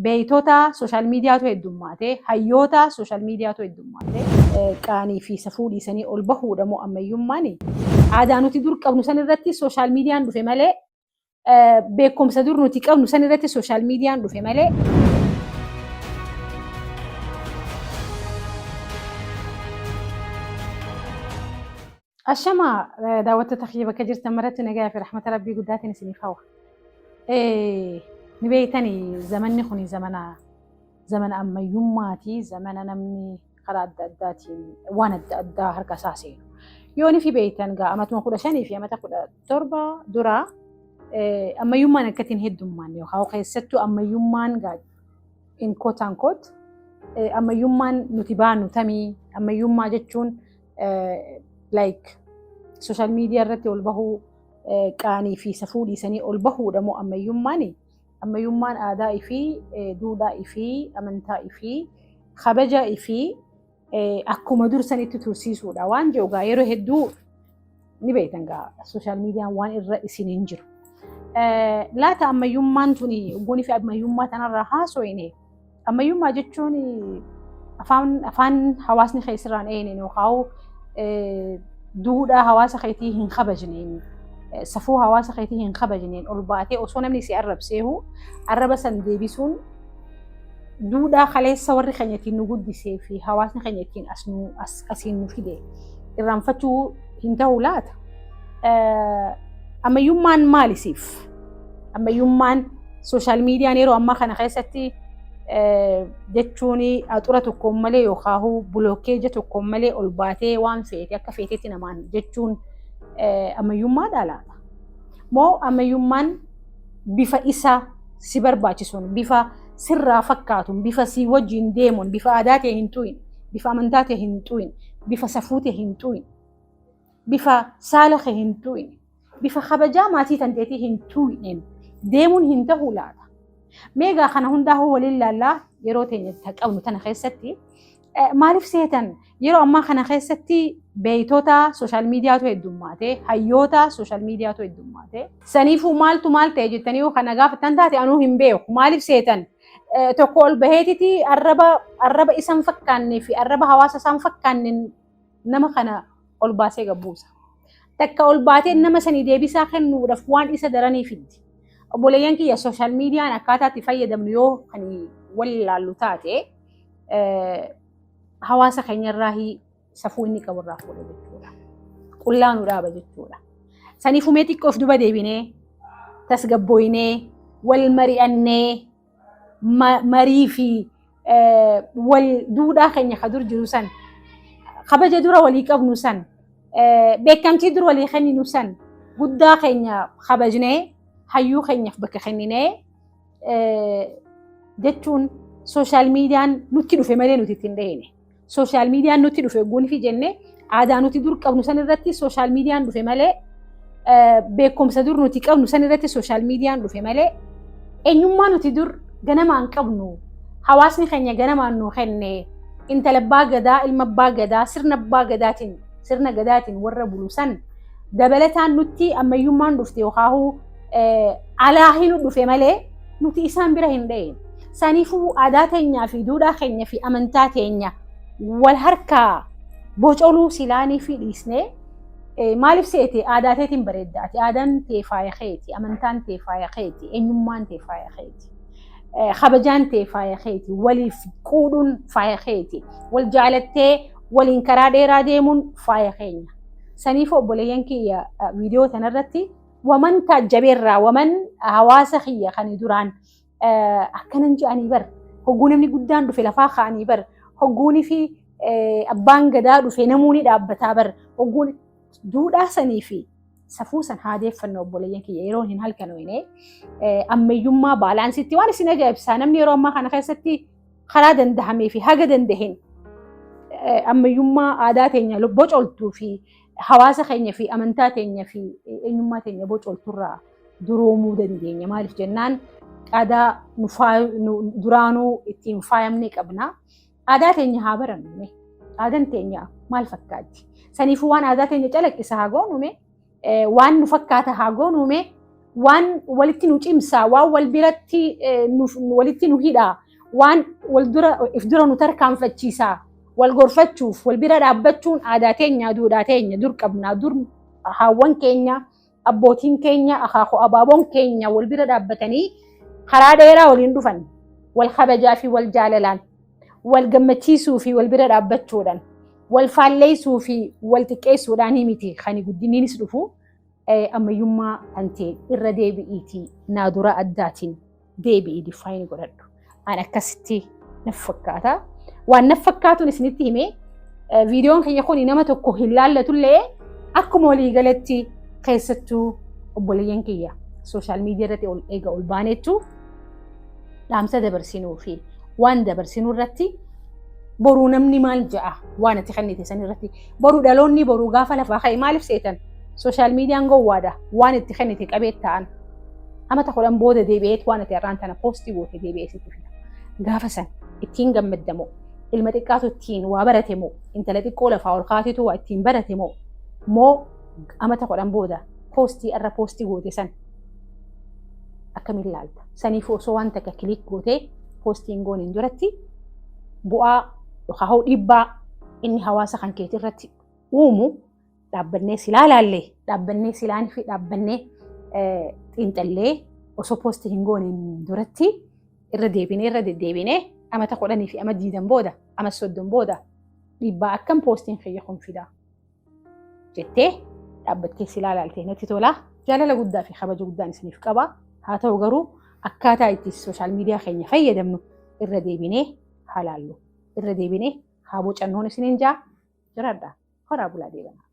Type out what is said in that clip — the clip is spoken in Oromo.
Beeytota social miidiyaatu heddummaate, hayyoota social miidiyaatu heddummaate. Qaanii fi safuu dhiisanii ol bahuudha moo ammayyummaan? Aadaa nuti dur qabnu san irratti social miidiyaan dhufe malee, beekumsa dur nuti qabnu san irratti social miidiyaan dhufe malee. Ashama, daawwattoota kiyya bakka jirtan maratti nagaa fi rahmata Rabbii guddaatiin isiniif hawa. Ni beektani, zamanni kun zamana ammayyummaati, zamana namni karaa adda addaatiin waan adda addaa harka isaa seenu. Yoo ni fi beektan gaa amatuma 15 fi amata 17 dura ammayyummaan akkattiin heddummaanne, yookaan keessattuu ammayyummaan gaa in quote unquote ammayyummaan nuti baannu tamii, ammayyummaa jechuun like social media irratti ol bahuu, qaanii fi safuu dhiisanii ol bahuudha moo ammayyummaan? Ammayyummaan aadaa ifii, duudhaa ifii, amantaa ifii, kabaja ifii akkuma dursanitti tursiisuudha waan jiru gaa yeroo hedduu ni beektan gaa social mediaan waan irra isiniin jiru. Laata ammayyummaan tuni goonii fi ammayyummaa tanarraa haasoyne, ammayyummaa jechuun afaan hawaasni keessirraan eenyeen yookaan duudhaa hawaasa keetii hin kabajneen, safuu hawaasa keetii hin kabajneen ol baatee osoo namni si arrabseehu arraba san deebisuun, duudhaa kaleessa warri keenya ittiin nu guddisee fi hawaasni keenya ittiin asiin nu fide irraanfachuu hin ta'u laata? Ammayyummaan maali siif? Ammayyummaan social miidiyaan yeroo ammaa kana keessatti jechuun axura tokkoon malee yookaan blockage'a tokkoon malee ol baatee waan feete akka feetetti namaan jechuun ammayyummaadhaa laata? Moo ammayyummaan bifa isa si barbaachisuun, bifa sirraa fakkaatuun, bifa si wajjin deemuun, bifa aadaa ta'e hin tu'in, bifa amantaa ta'e hin tu'in, bifa safuu ta'e hin tu'in, bifa saala kee hin tu'in, bifa kabajaa maatii tanteetii hin tu'in deemuun hin ta'uu laata? Meegaa kana hundaa'uu waliin laallaa yeroo teenya qabnu tana keessatti. Maaliif seetan, yeroo ammaa kana keessatti beeytota social miidiyaatu heddummaate, hayyoota social miidiyaatu heddummaate. Saniifuu maaltu maal ta'e jettanii yoo kana gaafattan taate, anuu hin beeku. Maaliif seetan, tokko ol baheetiti arraba isan fakkaannee fi arraba hawaasa isaan fakkaanneen nama kana ol baasee gabbuusa. Takka ol baatee nama sanii deebisaa kennuudhaaf waan isa daranii fiddi. Obboleeyyan kiyya, social miidiyaan akkaataa itti fayyadamnu yoo kan wal ilaallu taate, hawaasa keenyarraa safuu inni qabu irraa fuudha jechuudha. Qullaa nu dhaaba jechuudha. Saniifuu mee xiqqoo of duba deebinee, tasgabbooynee, wal mari'annee, marii fi wal duudhaa keenya ka dur jiru san, kabaja dura walii qabnu san, beekamtii dur walii kenninu san, guddaa keenya kabajnee, hayyuu keenyaaf bakka kenninee jechuun, social miidiyaan nutti dhufe malee nuti ittiin dhahine. Social miidiyaan nutti dhufe guunfi jennee, aadaa nuti dur qabnu san irratti social miidiyaan dhufe malee, beekumsa dur nuti qabnu san irratti social miidiyaan dhufe malee, eenyummaa nuti dur ganamaan qabnu, hawaasni keenya ganamaan nu kenne, intala abbaa gadaa, ilma abbaa gadaa, sirna abbaa gadaatiin, sirna gadaatiin warra bulu san dabalataan nutti ammayyummaan dhufte yookaan alaa hin dhufe malee nuti isaan bira hin dha'in. Saniifuu aadaa teenyaa fi duudhaa keenya fi amantaa teenya wal harkaa bocoluu silaanii fi dhiisnee, maaliif seete, aadaa teetiin bareedda ati, aadaan tee faaya keeti, amantaan tee faaya keeti, eenyummaan tee faaya keeti, kabajaan tee faaya keeti, waliif quudhuun faaya keeti, wal jaalattee waliin karaa dheeraa deemuun faaya keenya. Saniif obboleeyyan kiyya, viidiyoo tanarratti waman taajjabeerraa, waman hawaasa kiyya kan duraan akkanan je'anii bar, hogguu namni guddaan dhufe lafaa ka'anii bar, hogguunii fi abbaan gadaa dhufe namuuni dhaabbataa bar, hogguun duudhaa sanii fi safuu san haadeeffannu. Obboleeyyan kiyya, yeroo hin halkanoyne ammayyummaa balanceitti waan isin ajaa'ibsaa, namni yeroo ammaa kana keessatti karaa dandahamee fi haga dandaheen ammayyummaa aadaa teenya bocoltuu fi hawaasa keenya fi amantaa teenya fi eenyummaa teenya bocolturraa duroomuu dandeenya. Maaliif jennaan, aadaa duraanuu ittiin faayamne qabna. Aadaa teenya haa barannu. Aadaan teenya maal fakkaatti? Saniifuu waan aadaa teenya calaqqisa haa goonume. Waan nu fakkaata haa goonume. Waan walitti nu cimsaa, waan wal biratti walitti nu hidhaa, waan wal dura if dura nu tarkaanfachiisaa, wal gorfachuuf, wal bira dhaabbachuun aadaa teenya, duudhaa teenya dur qabnaa. Dur haawwan keenya, abbootiin keenya, akaakuu abaaboon keenya wal bira dhaabbatanii karaa dheeraa waliin dhufan, wal kabajaa fi wal jaalalaan, wal gammachiisuu fi wal bira dhaabbachuudhaan, wal faalleessuu fi wal xiqqeessuudhaan miti kan guddinniinis dhufu. Ammayyummaa kan ta'e irra deebi'iitii naadura addaatiin deebi'ii define godhadhu. An akkasitti naf fakkaata. Waan naf fakkaatuun isinitti himee, viidiyoon kiyya kun nama tokko hin laallatullee, akkuma waliigalatti keessattuu obboleeyyan kiyya social media irratti ol eega ol baaneettu dhaamsa dabarsinuu fi waan dabarsinuu irratti, boruu namni maal ja'a, waan ati kennite san irratti boruu dhaloonni boruu gaafa lafaa ka'e maaliif seetan? Social mediaan gowwaadha. Waan itti kennite qabeet ta'an amata 10 booda deebi'eet waan ati har'aan tana post goote deebi'ee sitti fida. Gaafa san ittiin gammaddamoo, ilma xiqqaatu ittiin waa barate moo, intala xiqqoo lafaa ol kaatitu waa ittiin barate moo, amata 10 booda post irra post goote san akkamiin laalta? Saniif osoo waan takka click gootee postiin gooneen duratti bu'aa yookaan hoo dhiibbaa inni hawaasa kan keetii irratti uumu dhaabbannee silaa laallee, dhaabbannee silaan fi dhaabbannee xiinxallee, osoo post hin gooneen duratti irra deebinee irra deddeebinee, amata 10 fi ama 20 booda, ama 30 booda dhiibbaa akkam postiin kiyya kun fidaa jettee dhaabbattee silaa laaltee natti tola. Jaalala guddaa fi kabaja guddaan isiniif qaba. Haa ta'u garuu akkaataa itti social media keenya fayyadamnu irra deebinee haa laallu. Irra deebinee haa bocannoon isiniin jaa jiraadha. Horaa bulaa deebanaa.